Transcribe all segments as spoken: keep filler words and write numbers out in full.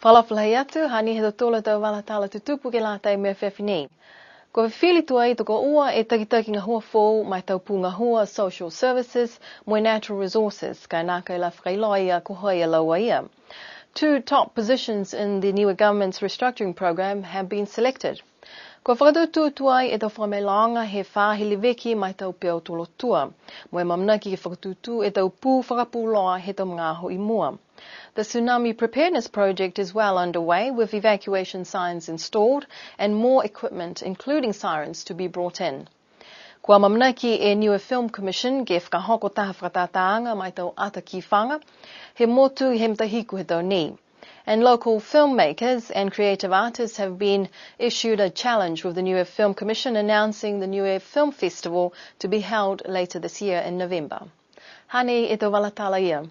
Fakaalofa lahi atu, hanei e tau tala tutupu ke lata mo e afiafi nei. Kua fifili tuai tokoua e takitaki gahua foou ma e tau pū gahua social services mo e natural resources, ka e nākai la fakailoa ia ko hai a laua ia. Two top positions in the Niue government's restructuring program have been selected. Kua fakatūtū tuai e tau fakamailoga he faahi leveki ma e tau peau tolotua, mo e amaamanaki ke fakatūtū e tau pū fakapuloa he tau magaaho i mua. The Tsunami Preparedness Project is well underway, with evacuation signs installed and more equipment, including sirens, to be brought in. Kua amaamanaki e Niue Film Commission ke fakahoko taha fakatātāaga ma e tau ata kifaga he motu he matahiku he tau nei. And local filmmakers and creative artists have been issued a challenge, with the Niue Film Commission announcing the Niue Film Festival to be held later this year in November. Hanei e tau vala tala ia.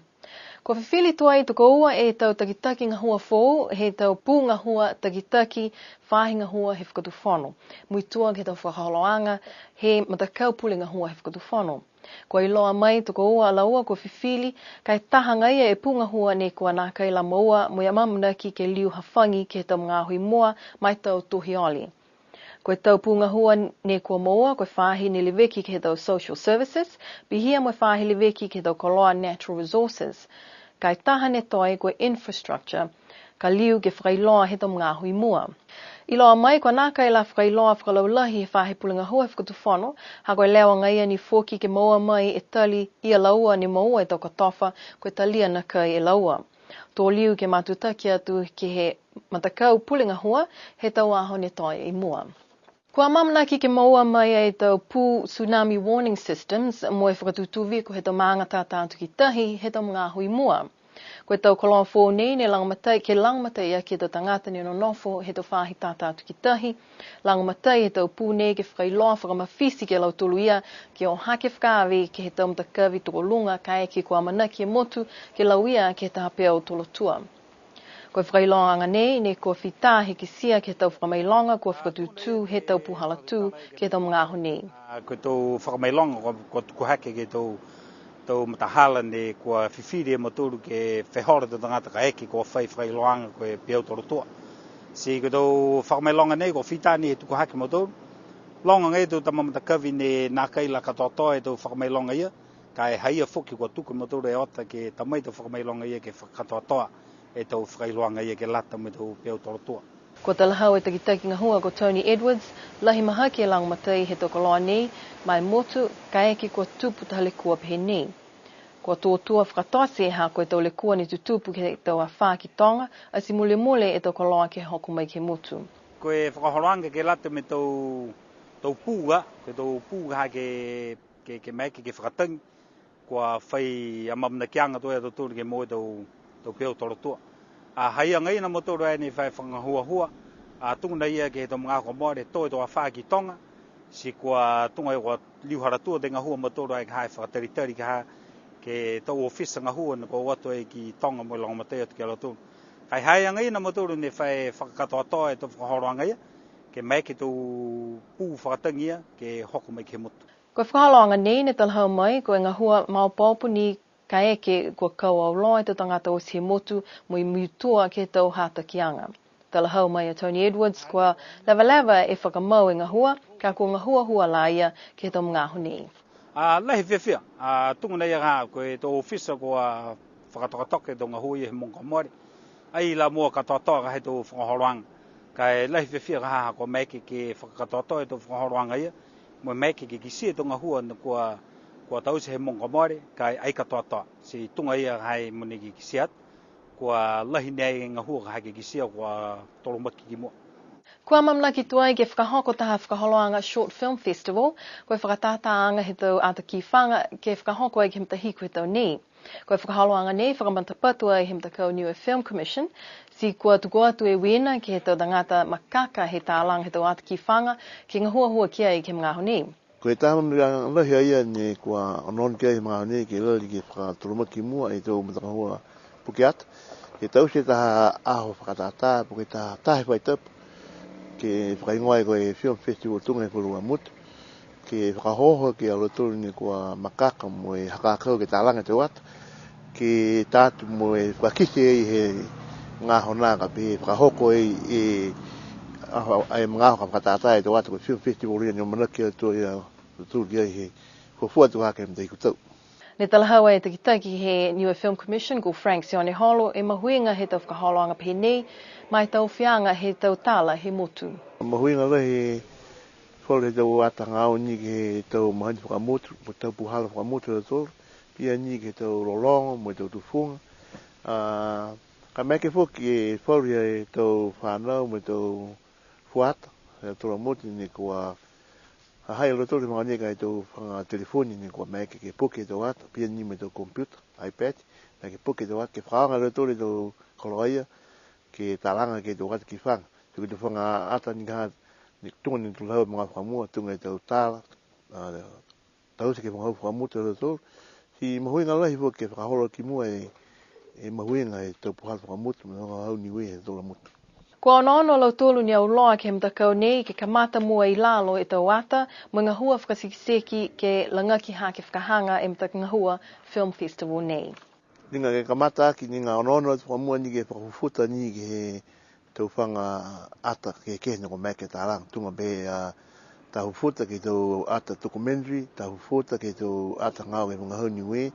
Kua fifili tuai tokoua e tau takitaki gahua foou he tau pū gahua takitaki faahi gahua he fakatufono, muitua ke he tau fakaholoaga he matakau pule gahua he fakatufono. Kua iloa mai tokoua a laua kua fifili, ka e taha agaia e pū gahua ne kua nākai la moua, mo e amaamanaki ke liu hafagi ke he tau magaaho i mua ma e tau tohi ole. Ko e tau pū gahua ne kua moua, ko e faahi ne leveki ke he tau social services, pihia mo e faahi leveki ke he tau koloa natural resources. Ka e taha ne toe ko e infrastructure, ka liu ke fakailoa he tau magaaho i mua. Iloa mai kua nākai la fakailoa fakalaulahi he faahi pule gahua he fakatufono, ha ko e leo agaia ni foki ke moua mai e tali ia laua ne moua e tau kotofa, ko e talia nakai e laua. To liu ke matutaki atu ke he matakau pule gahua he tau aho ne toe i mua. Kua amaamanaki ke moua mai e tau pū tsunami warning systems mo e fakatūtū viko he tau maaga tata atu ki tahi he tau magaaho i mua. Ko e tau koloa foou nei ne lagomatai, ke lagomatai aki e tau tagata ne nonofo he tau faahi tata atu ki tahi. Lagomatai e tau pū nei ke fakailoa fakamafiti ki a lautolu ia ke o hake fakaave ke he tau matakavi tokoluga kaeke kua amaamanaki e motu ke lauia ke he taha peau tolotua. Ko e fakailoaaga nei, ne kua fita he kitia ke he tau fakamailoga kua fakatūtū he tau puhala tū ke he tau magaaho nei. A, ko e tau fakamailoga kua, kua tuku hake ke he tau, tau matahala ne kua fifili e mautolu ke fehola e tau tagata kaeke kua fai fakailoaaga ko e peau tolotua. Ti ko e tau fakamailoga nei kua fita ni he tuku hake e mautolu. Loga agaia e tau tama matakavi ne nākai la katoatoa e tau fakamailoga ia, ka e ha ia foki kua tuku e mautolu e ota ke ta mai e tau fakamailoga ia ke fakakatoatoa e tau fakailoaaga ia ke lata mo e tau peau tolotua. Kua talahau e takitaki gahua ko Tony Edwards, lahi mahaki e lagomatai he tau koloa nei ma e motu, kaeke kua tupu taha lekua pehē nei. Kua tō tua fakatote ha ko e tau lekua ne tutupu ke he tau afā ki Toga, ati mulemule e tau koloa ke hoko mai ke he motu. Ko e fakaholoaga ke lata mo e tau, tau pū, ko e tau pū ha ke ke, ke maeke ke fakatagi, kua fai amaamanakiaga tuai a tautolu ke moua e tau, tau peau tolotua. A, ha ia agaia a mautolu a ne fai fakahuahua, a, tuga ia ke he tau magaaho kua mole, tō e tau afā ki Toga, ti kua tuga ia kua liu halatua e gahua a mautolu a ka ha e fakatalitali ka ha ke he tau ofisa gahua ne kua o atu ai ki Toga mo e lagomatai atu ki a lautolu. Ka e ha ia agaia a mautolu ne fai fakakatoatoa e tau fakaholoaga ia, ke maeke e tau pū fakatagi ia ke hoko mai ke he motu. Ko e fakaholoaga nei ne talahau mai, ko e gahua maopoopo ni kaeke kua kau auloa e tau tagata oti he motu mo e muitua ke he tau hatakiaga. Talahau mai a Tony Edwards kua levaleva e fakamau e gahua, ka kua gahuahua la ia ke he tau magaaho nei. A, lahi e fiafia, a, tuga ia ka ha ko e tau ofisa kua fakatokatoka e tau gahua ia he mogo kua mole. Ai la mua katoatoa ka ha e tau fakaholoaga. Ka e lahi e fiafia ka ha kua maeke ke fakakatoatoa e tau fakaholoaga ia, mo e maeke ke kitia e tau gahua ne kua, kua taute he mogo kua mole, ka e ai katoatoa. Ti tuga ia ka ha e mogonei ke kitia atu, kua lahi ni e gahua ka ha ke kitia kua tolomaki ki mua. Kua amaamanaki tuai ke fakahoko taha fakaholoaga Short Film Festival, ko e fakatātāaga he tau ata kifaga ke fakahoko ai ke he matahiku he tau nei. Ko e fakaholoaga nei fakamatapatu ai he matakau Niue Film Commission, ti kua tuku atu e uiina ke he tau tagata makaka he talaga he tau ata kifaga, ke gahuahua ki ai ke he magaaho nei. Ko e taha manu lahi a ia ne kua onoono ki ai he magaaho nei ke lali ke fakatolomaki ki mua e tau matagahua pukeata. Ke taute taha aho fakatātā, po ke taha, taha he faahi tapu, ke fakahigoa ai ko e Film Festival tuga he falu a motu. Ke fakaohooho ki a lautolu ne kua makaka mo e hakaakau ke talaga e tau ata. Ke ta atu mo e fakakite ai he, Magaaho nā ka pehē fakahoko e, e, a, e magaaho ka fakatātā e tau ata ko e Film Festival ia ne amanaki atu ai a tautolu ki ai he fuafua atu hake he matahiku tau. Ne talahau e takitaki he Niue Film Commission ko Frank Sioneholo e mahuiga he tau fakaholoaga pehē nei, ma e tau fiaaga he tau tala he motu. Mahuiga lahi e falu he tau ata hagaao ni ke he tau mahani fakamotu, mo e tau puhala fakamotu ha tautolu, pihia ni ke he tau lologo, mo e tau tufuga. A, ka maeke foki e falu he tau fanau, mo e tau fuata, he tau motu ne kua ha ha i a lautolu he magaaho nei ka e tau faga telefoni ne kua maeke ke puke e tau ata, pihia ni mo e tau computer, iPad, maeke ke puke e tau ata, ke fakaaoga e lautolu e tau koloa ia, ke talaga ke he tau ata ki faga. Ti ko e tau faga ata ni ka ha, ne tuga ne talahau he magaaho fakamua, tuga e tau tala, a, taute ke he vagahau fakamotu ha tautolu. Ti mahuiga lahi foki ke fakaholo ki mua e, e mahuiga he tau puhala fakamotu, mo e vagahau Niue he tau motu. Kua onoono a lautolu ne auloa ke he matakau nei ke kamata mua i lalo e tau ata, mo e gahua fakateketeke ke lagaki hake fakahaga e matagahua Film Festival nei. Liga ke kamata aki, liga onoono atu fakamua ni ke fakafufuta ni ke he tau faga ata kehekehe ne kua maeke ke talaga, tuga pehē a, taha fufuta ke he tau ata documentary, taha fufuta ke he tau ata hagaao ke he vagahau Niue,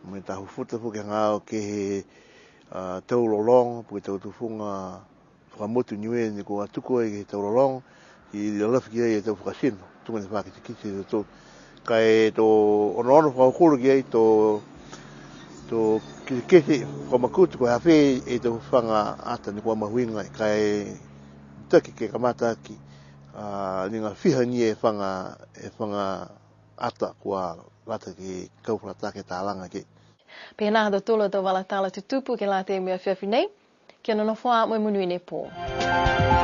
mo e taha fufuta foki hagaao ke he, a, tau lologo, po ke tau tufuga fakamotu Niue ne kua tuku ai ke he tau lologo, ti lalafi ki ai e tau fakatino, tuga ne fakakitekite e tautolu. Ka e to onoono fakahoholo ki ai to, to kitekite fakamakutu ko e ha fē e tau faga ata ne kua mahuiga, ka e taki ke kamata aki, a, liga fiha ni e faga, e faga ata kua lata ke kau fakalataha ke talaga ke. Pihia ha tautolu a tau vala tala tutupu ke lata mo e afiafi nei, kia nonofo ā mo e monuina e pō.